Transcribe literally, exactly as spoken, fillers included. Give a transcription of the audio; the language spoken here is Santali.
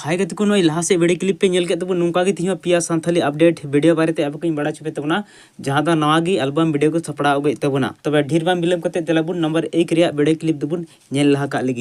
ᱦᱟᱭ ᱜᱟᱛᱮ ᱠᱚ, ᱱᱚᱜᱼᱚᱭ ᱞᱟᱦᱟ ᱥᱮᱫ video clip ᱯᱮ ᱧᱮᱞ ᱠᱮᱫ ᱛᱟᱵᱚᱱ, ᱱᱚᱝᱠᱟ ᱜᱮ ᱛᱮᱦᱮᱧ ᱦᱚᱸ ᱯᱮᱭᱟ ᱥᱟᱱᱛᱟᱞᱤ update video ᱵᱟᱨᱮᱛᱮ ᱟᱯᱮ ᱠᱚᱧ ᱵᱟᱲᱟᱭ ᱦᱚᱪᱚ ᱯᱮ ᱛᱟᱵᱚᱱᱟ, ᱡᱟᱦᱟᱸ ᱫᱚ ᱱᱟᱣᱟ ᱜᱮ album video ᱠᱚ ᱥᱟᱯᱲᱟᱣ ᱟᱹᱜᱩᱭᱮᱫ ᱛᱟᱵᱚᱱᱟ᱾ ᱛᱚᱵᱮ ᱰᱷᱮᱨ ᱵᱟᱝ ᱵᱤᱞᱚᱢ ᱠᱟᱛᱮ ᱫᱮᱞᱟ ᱵᱚᱱ number ᱮᱠ ᱨᱮᱭᱟᱜ video clip ᱫᱚᱵᱚᱱ ᱧᱮᱞ ᱞᱟᱦᱟ ᱠᱟᱜ ᱞᱮᱜᱮ᱾